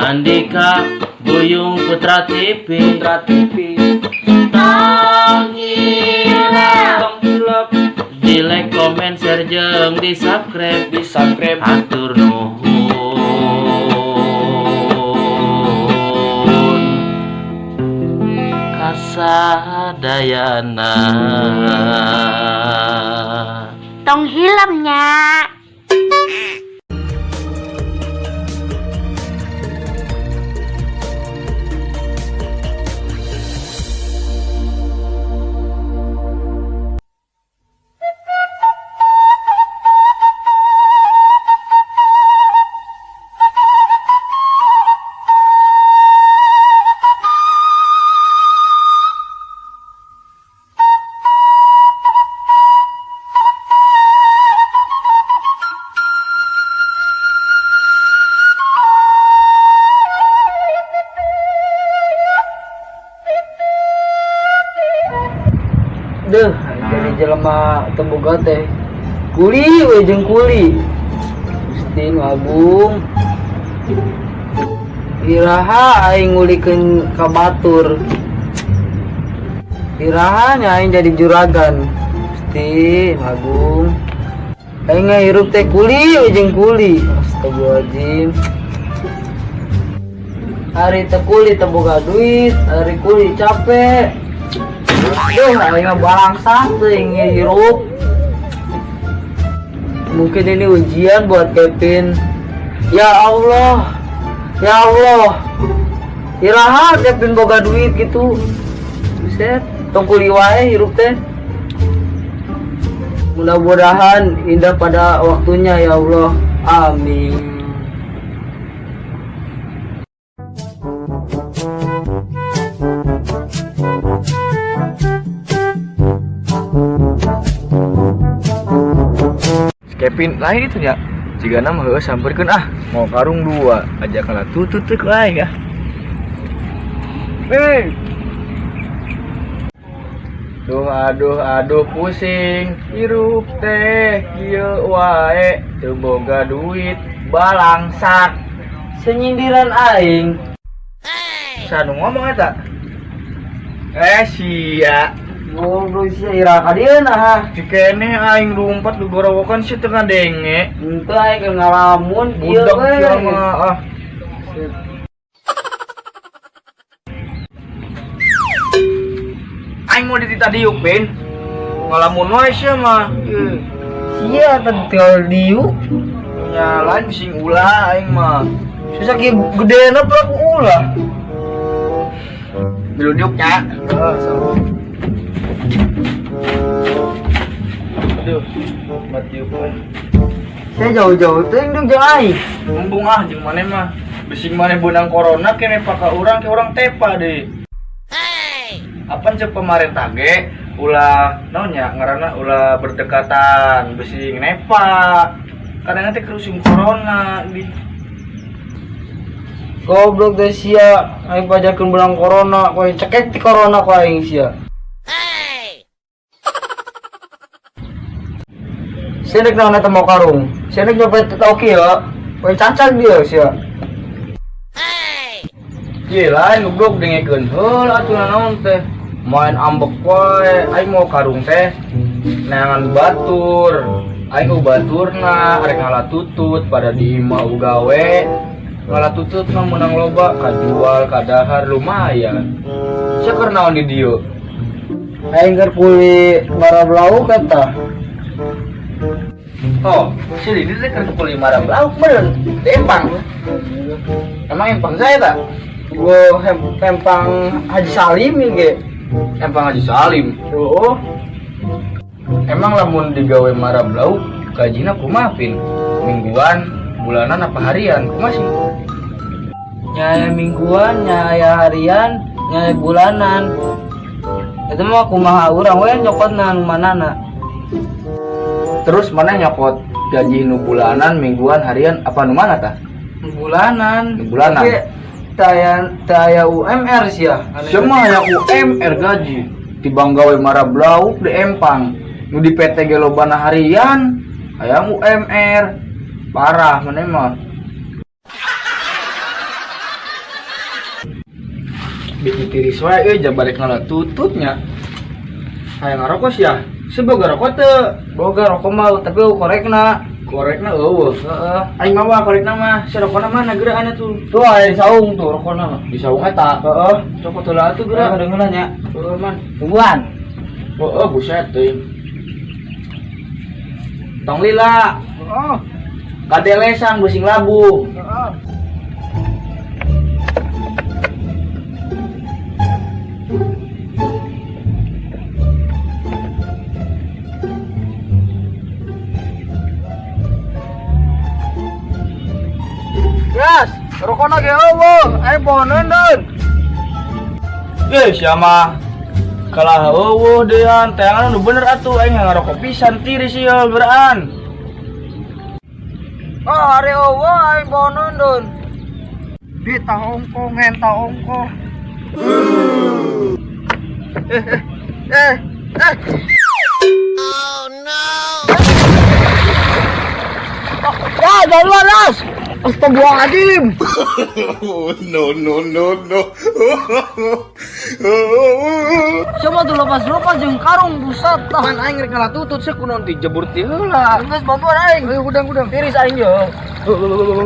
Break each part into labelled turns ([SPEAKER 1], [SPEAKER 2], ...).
[SPEAKER 1] Andika Buyung Putra TV.
[SPEAKER 2] Putra TV.
[SPEAKER 1] Tong hilap.
[SPEAKER 2] Tong hilap.
[SPEAKER 1] Di like, komen, share, jeung di subscribe.
[SPEAKER 2] Di subscribe.
[SPEAKER 1] Hatur nuhun kasadayana.
[SPEAKER 3] Tong hilap nya.
[SPEAKER 2] Duh, jadi jelema teu boga teh. Kuli we jeung kuli. Gusti nu agung. Iraha aing ngulikeun ka batur. Iraha nya aing jadi juragan. Gusti nu agung. Aing hirup teh kuli we jeung kuli. Astagfirullahaladzim. Ari teu kuli teu boga duit, ari kuli capek. Duh, aing mah balangsak teuing hirup. Mungkin ini ujian buat Kevin. Ya Allah. Ya Allah. Iraha Kevin boga duit gitu. Buset, tong kuli wae hirup teh. Mudah-mudahan indah pada waktunya ya Allah. Amin.
[SPEAKER 4] Kevin lain itu nya. Jika nama heuh samperkeun ah, mau karung dua aja kalah tutut teh ku aing ah. Hei. Duh, aduh, aduh, pusing hirup teh kieu wae teu boga duit balangsak.
[SPEAKER 2] Senyindiran aing.
[SPEAKER 4] Sanu ngomong eta? Sia.
[SPEAKER 2] Goblok sia ira ka dieu nah.
[SPEAKER 4] Dikene aing lumpat gogorowokan sia teu ngadenge.
[SPEAKER 2] Henteu aing keur ngalamun kieu
[SPEAKER 4] Budak
[SPEAKER 2] we.
[SPEAKER 4] sia mah ah. Aing mau dititah diuk, Pin. Ngalamun wae sia mah.
[SPEAKER 2] Sia teh diuk.
[SPEAKER 4] Nya lain bising ulah aing mah.
[SPEAKER 2] Susah ki gedena pelaku ulah.
[SPEAKER 4] Milu diuk nya.
[SPEAKER 2] Heeh, sama.
[SPEAKER 4] Aduh, mati diuk we.
[SPEAKER 2] Saya jauh-jauh teuing dong jeung aing.
[SPEAKER 4] Embung ah jeung maneh mah. Bising maneh beunang corona kene paka urang ke urang tepa deui. Apan cek pemerintah ge ulah naon nya ngaranna ulah berdekatan bisi nepa. Kadang teh kerusum corona di
[SPEAKER 2] Goblok deh sia, aing pajakeun beunang corona, ku aing cekek ti corona ku aing sia. Sia rek naon eta mau karung? Sia rek nyopet teu kieu, ku aing cacag dia sia.
[SPEAKER 4] Ye lain goblok dengekeun heula atuh naon teh. Main ambek wae, aing mau karung teh neangan batur. Aing baturna arek ngala tutut pada di imah gawe. Ngala tutut mah menang loba kajual kadahar lumayan. Sia keur naon di dieu?
[SPEAKER 2] Aing keur kuli marab lauk eta.
[SPEAKER 4] Oh, si Didi teh keur kuli marab lauk meureun. Di empang. Emang empang saya tak?
[SPEAKER 2] Gua empang Haji Salim ieu ge.
[SPEAKER 4] Empang Haji Salim.
[SPEAKER 2] Oh,
[SPEAKER 4] Emang lamun digawe marab lauk gajina kumaha, Pin? Mingguan, bulanan apa harian? Kumaha sih?
[SPEAKER 2] Nyaya mingguan, nyaya harian, nyaya bulanan. Itu mah kumaha urang we nyokotna nu manana.
[SPEAKER 4] Terus mana nyokot gaji nu bulanan, mingguan, harian apa nu mana tah?
[SPEAKER 2] Bulanan.
[SPEAKER 4] Nu bulanan.
[SPEAKER 2] Tapi taya UMR sih ya.
[SPEAKER 4] Semua yang UMR gaji tibang gawe marab lauk di empang. Nu di PT ge lobana harian, hayang UMR. Parah maneh mah. Bikin tiris wae euy jabalik ngala tututnya. Hayang ngarokok sia. Seboga rokok teu?
[SPEAKER 2] Boga rokok mah tapi korekna.
[SPEAKER 4] Korekna eueuh.
[SPEAKER 2] Heeh.
[SPEAKER 4] Aing mawa korekna mah, si rokona mana gerakanna tuh?
[SPEAKER 2] Tuh aya di saung tuh rokona mah.
[SPEAKER 4] Di saung eta.
[SPEAKER 2] Heeh.
[SPEAKER 4] Cokot heula atuh
[SPEAKER 2] Gerak
[SPEAKER 4] geura.
[SPEAKER 2] dengeuna nya.
[SPEAKER 4] Heueuh man.
[SPEAKER 2] Tungguan.
[SPEAKER 4] Heeh, buset teuing. Tong lila.
[SPEAKER 2] Heeh.
[SPEAKER 4] Kadelesan busing labu.
[SPEAKER 2] Heeh. Gas, rokona ge eueuh, aing pohoneun deun.
[SPEAKER 4] Eh, siapa? Kalah eueuh dean, teangan nu bener atuh aing ngarokok pisan tiris ieu geraan.
[SPEAKER 2] Oh, are eueuh aing pohoneun deun. Di ongko ngenta ongko. Eh eh eh eh. Oh no. Ya, jalan Ras. Astagfirullahaladzim.
[SPEAKER 5] No, no, no, no.
[SPEAKER 2] Coba tuh lepas-lepas jeung karung buset tah.
[SPEAKER 4] Man aing rek ngalah tutut sih kunaon dijebur ti heula.
[SPEAKER 2] Geus bantuan aing.
[SPEAKER 4] Ayo hudang-hudang.
[SPEAKER 2] Tiris aing ye.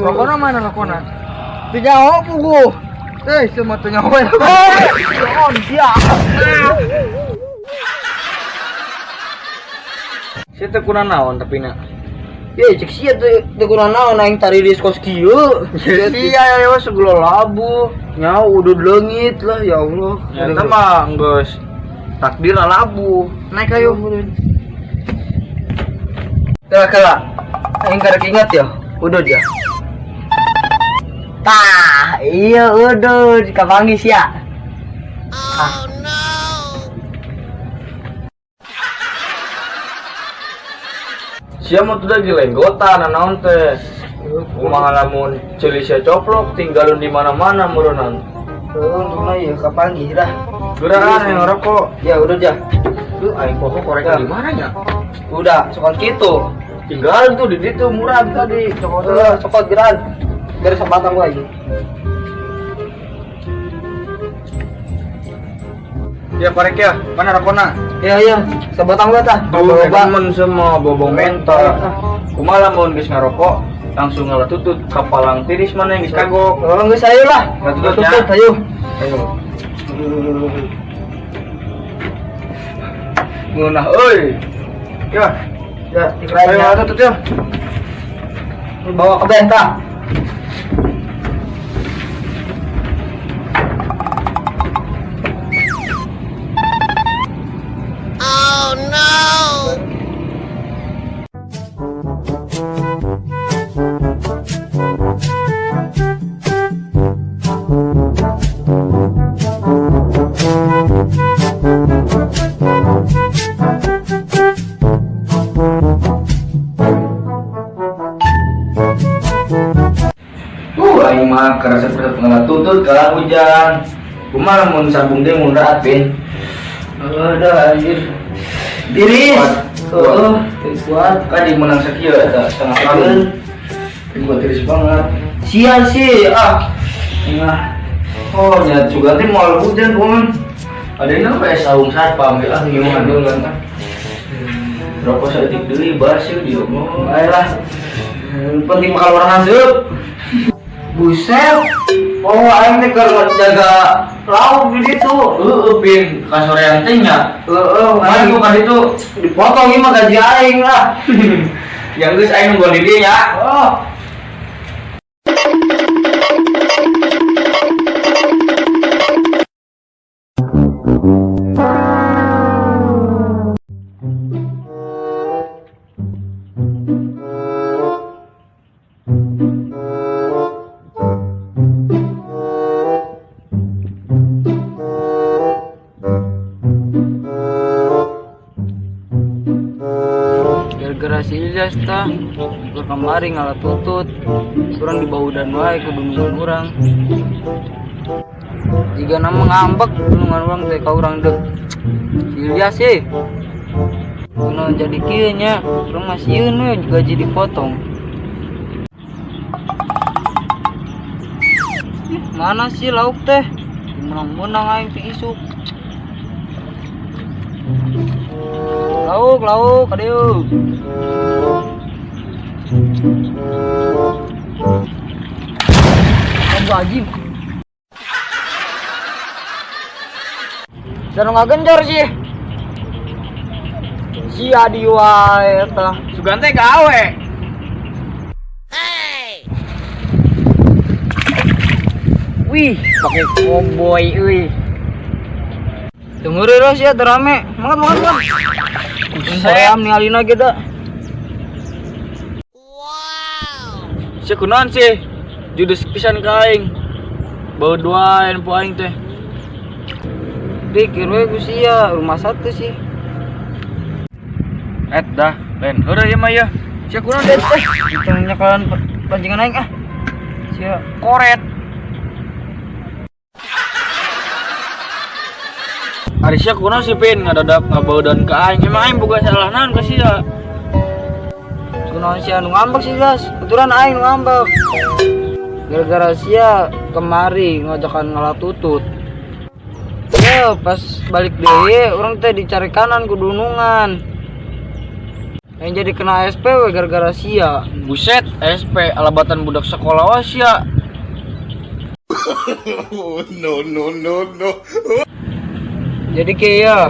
[SPEAKER 4] Rokona mana rokona?
[SPEAKER 2] Teu nyaho puguh.
[SPEAKER 4] Eh, semua teu nyaho.
[SPEAKER 2] Eh, sia.
[SPEAKER 4] Sia teu kuna naon tapi na.
[SPEAKER 2] Ye, cek sia teu teu kuna naon aing tariris kos kieu.
[SPEAKER 4] Sia ya segala labu.
[SPEAKER 2] Nya udah leungit lah ya Allah.
[SPEAKER 4] Nyata mah geus takdir labu. Naik ayo.
[SPEAKER 2] Kala kala. Aing karek ingat ya, udah dia. Tah, iya udah kapanggih sia. Oh no.
[SPEAKER 4] Sia mah tuh lagi lenggotan naon teh. Kumaha lamun ceuli sia coplok tinggalun di mana-mana meureunnan.
[SPEAKER 2] Untungna ieu kapanggih dah.
[SPEAKER 4] Geuraan yang ngerokok.
[SPEAKER 2] Ya udah dia.
[SPEAKER 4] Lu aing poho korek
[SPEAKER 2] Ya.
[SPEAKER 4] di mana nya?
[SPEAKER 2] Udah, sokot kitu.
[SPEAKER 4] Tinggalin tuh di ditu murah tadi.
[SPEAKER 2] Cokot heula, cokot geran. Beres sabatang lagi.
[SPEAKER 4] Ya korek ya, mana rokona?
[SPEAKER 2] Ya ya, sabatang gua tah.
[SPEAKER 4] Tuh,
[SPEAKER 2] Bawa
[SPEAKER 4] temen semua bobong menta. Kumaha lamun geus ngarokok langsung ngalah tutut kapalang tiris mana yang geus kagok.
[SPEAKER 2] Oh, geus ayo lah.
[SPEAKER 4] Nggak tutut, ya.
[SPEAKER 2] Tutut, ayo.
[SPEAKER 4] Ayo. Ngeunah euy. Ya,
[SPEAKER 2] Ya,
[SPEAKER 4] ayo
[SPEAKER 2] dikirain
[SPEAKER 4] tutut ya.
[SPEAKER 2] Bawa ke bentang.
[SPEAKER 4] Aing mah kerasa ngalah tutut kalah hujan. Kumaha lamun sambung deui mun raat bin.
[SPEAKER 2] Udah anjir. Tiris.
[SPEAKER 4] Kuat.
[SPEAKER 2] Heeh, kuat.
[SPEAKER 4] Kan di menang sakieu eta setengah karung. Gua tiris banget.
[SPEAKER 2] Sial sih, ah.
[SPEAKER 4] Nah, oh nya juga nanti mau hujan pun. Ada yang apa ya saung satpam ya ah ngiungan dulu kan. Rokok saeutik deui baseuh di omong.
[SPEAKER 2] Ayolah. Penting makan orang asup. Buset. Oh, aing teh keur jaga lauk di ditu.
[SPEAKER 4] Heeh, pin kasorean teh nya.
[SPEAKER 2] Heeh,
[SPEAKER 4] Mana
[SPEAKER 2] aing
[SPEAKER 4] gua ka ditu?
[SPEAKER 2] dipotong ieu mah gaji aing lah.
[SPEAKER 4] Yang geus aing nungguan di dieu nya.
[SPEAKER 2] Oh. Gara-gara si Ilyas tah, gua kemari ngalah tutut. Kurang dibaudan wae ku dunungan urang. Jika nama ngambek dunungan urang teh ka urang deuk. Si Ilyas sih. Kunaon jadi kieu nya, urang mah sieun we gaji dipotong. Ih, mana sih lauk teh? Di Menang-menang aing ti isuk. Lauk, lauk, kadieu. Anjing. Dan ngagenjor sih. Si Adi wae eta.
[SPEAKER 4] Sugan teh gawe.
[SPEAKER 3] Hey.
[SPEAKER 2] Wih, pakai koboi euy. Tunggu reureus ya rame. Mangat mangat mangat. Hoream ningalina ge da.
[SPEAKER 3] Wow.
[SPEAKER 4] Sia kunaon sih? Judes pisan ka aing. Bau dua po aing teh.
[SPEAKER 2] Pikir we ku sia, rumah satu sih.
[SPEAKER 4] Et dah, lain heureuy ieu mah yeuh. Sia kunaon teh?
[SPEAKER 2] Hitung nyekalan pancingan aing ah. Sia
[SPEAKER 4] Koret. Ari sia kunaon sih Pin ngadadak ngabaudan ka aing. Emang aing boga salah naon ka sia?
[SPEAKER 2] Kunaon sia nu ngambek sih, Jas. Aturan aing nu ngambek. Gara-gara sia kemari ngajakan ngalah tutut. Ya, pas balik deui urang teh dicari kanan ku dunungan. Yang jadi kena SP we gara-gara sia.
[SPEAKER 4] Buset, SP alabatan budak sekolah wae sia.
[SPEAKER 5] No, no, no, no.
[SPEAKER 2] Jadi kieu,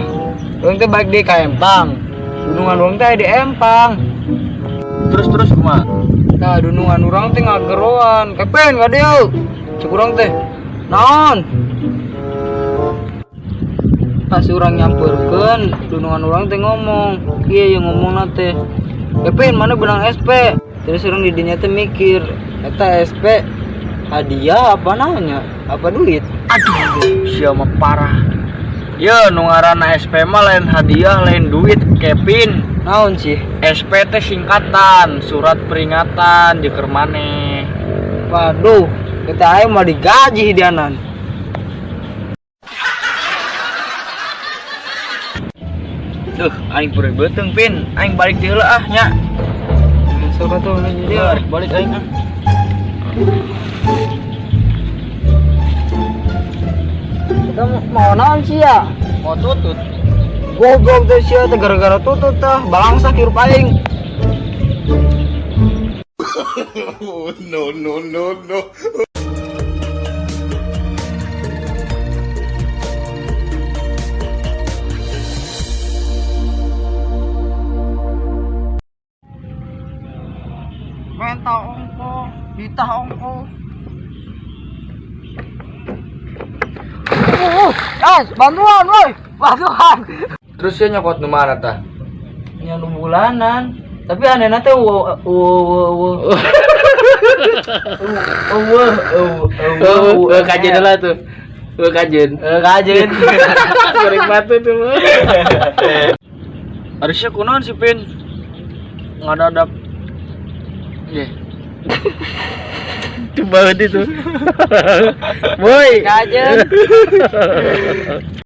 [SPEAKER 2] urang teh balik deui ka Empang. Dunungan urang teh di Empang.
[SPEAKER 4] Terus-terus kumaha?
[SPEAKER 2] Nah, dunungan urang teh ngageroan. Kevin, ka dieu. Cek urang teh. Naon? Pas urang nyamperkeun, dunungan urang teh ngomong. Kieu yang ngomongna teh. Kevin, mana benang SP? Terus urang di dinya teh mikir, eta SP hadiah apa namanya? Apa duit?
[SPEAKER 4] Aduh, sia mah parah. Ye, nu ngaranna SP mah lain hadiah, lain duit, Kevin.
[SPEAKER 2] Naon sih?
[SPEAKER 4] SP teh singkatan, surat peringatan jeung maneh.
[SPEAKER 2] Waduh, kita aing mau digaji hidianan.
[SPEAKER 4] Duh, aing purih beuteung, Pin. Aing balik deui heula ah nya.
[SPEAKER 2] Sok atuh
[SPEAKER 4] Iya, arek balik aing ah.
[SPEAKER 2] Kita mau naon sih ya?
[SPEAKER 4] Mau tutut.
[SPEAKER 2] Goblok teh sia teh gara-gara tutut tah, balangsa hirup aing.
[SPEAKER 5] No, no, no, no.
[SPEAKER 2] Menta ongko, ditah ongko. Guys, bantuan woi, bantuan.
[SPEAKER 4] Terus sia nyokot nu mana tah?
[SPEAKER 2] Nya nu bulanan. Tapi anehna teh wo wo wo. Wo wo
[SPEAKER 1] Oh, kajen lah tuh. Oh, kajen.
[SPEAKER 2] Kajen.
[SPEAKER 1] Goreng batu tuh.
[SPEAKER 4] Ari sia kunaon sih, Pin? Ngadadak. Ye.
[SPEAKER 1] Coba itu. Boy.
[SPEAKER 2] Kajen.